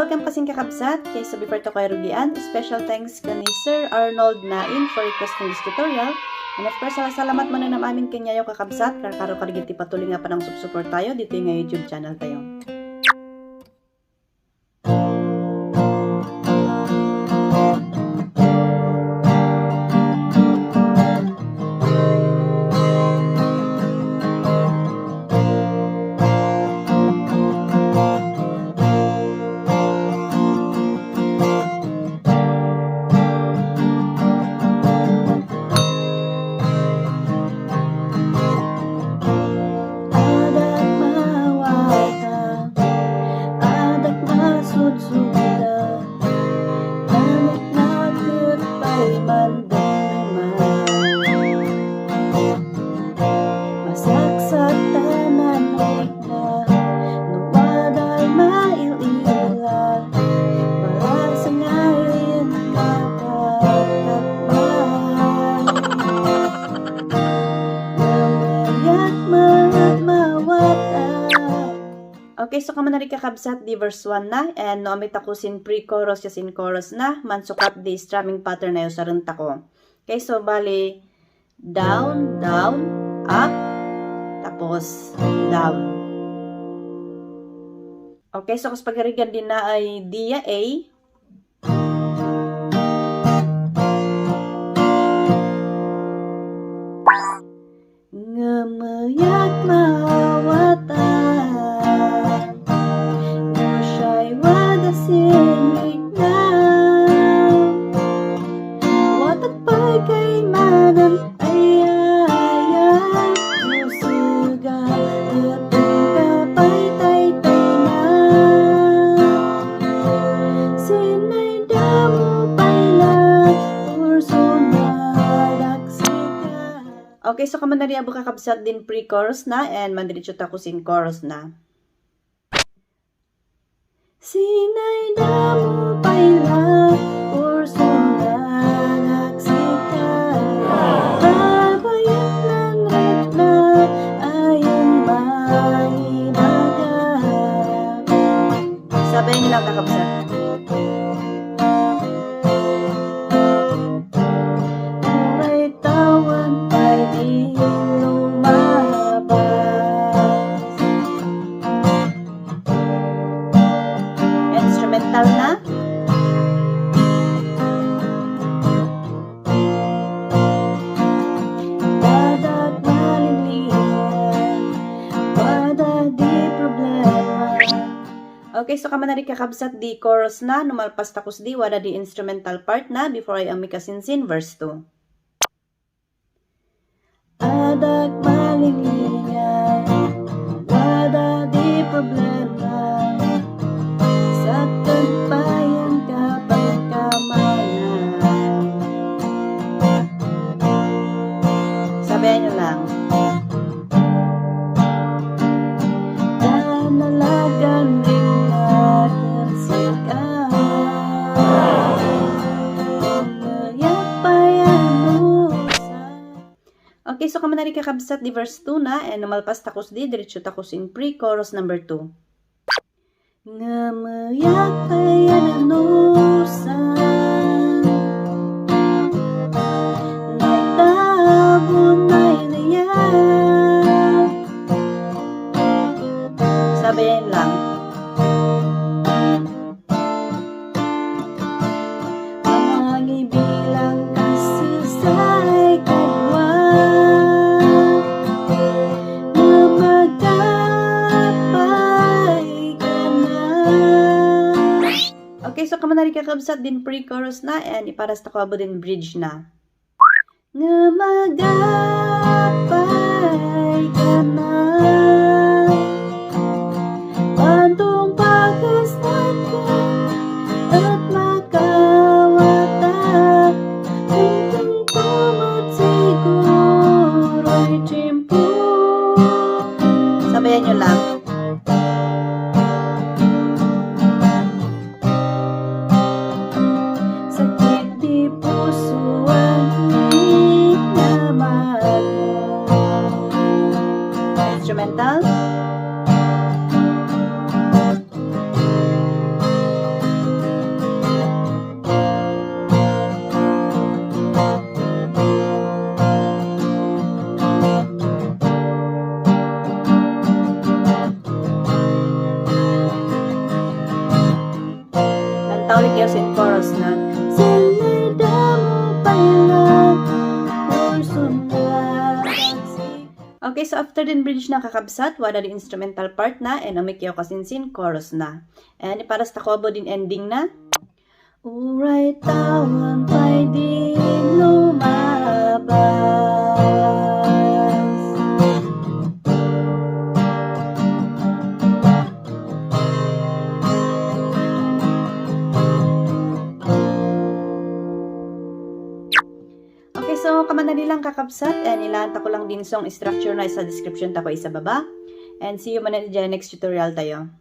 welcome kasing kakabsat. Okay, so before to kayo rugian, special thanks ka ni Sir Arnold Nain for requesting this tutorial. And of course, salamat mo na namin kanyayo kakabsat. Karo karigiti patuloy nga pa ng support tayo dito yung YouTube channel tayo. Okay, so kaman na rin kakabsat di verse 1 na, and no amit ako sin pre-chorus ya sin chorus na, mansukat di strumming pattern na yung sarang tako. Okay, so bali, down, down, up, tapos down. Okay, so kas pagarigan din na ay D, A, ngamayak mawatan. Okay, so kaman na rin abo kakabsat din pre-chorus na, and mandiritso tako sin chorus na. Sinay damo paila or sumalaksika, babayat ng retna ayang mahinaga. Sabayin niyo lang kakabsat. Instrumental na. Dadag malilihan, wala di problema. Okay, so kaman na rin kakabsat di chorus na, numalpas takos di, wala di instrumental part na, before ay amikasinsin, verse 2. Dadag malilihan, wala di problema. Bayang kapag kamanan. Sabihan nyo lang. Nanalagan rin natin sikat. Okay, so kaman na rin kakabsat di verse 2 na, and numalpas takos di, diretso takos in pre-chorus number 2. Ngamayak ayan anusan, naitabon ay nayan. Sabayan lang. Mangibilang kasi sa'y kapwa, okay, so kaman na rin kakabsat din pre-chorus na, and iparas tako abo din bridge na. Nga magapay ka na, bandong pagkastat ka at makawatak, hintang kumot siguro'y tiyempo. Sabayan nyo lang. Instrumental. Okay, so after din bridge na kakabsat, wala di instrumental part na, and umikyaw kasinsin, chorus na. And iparas takobo din ending na. Uray tawan pa'y di lumabas. Okay, so kamanali lang kakabsat, and ilanta ko lang din song structure na sa description tako isa baba. And see you man dyan next tutorial tayo.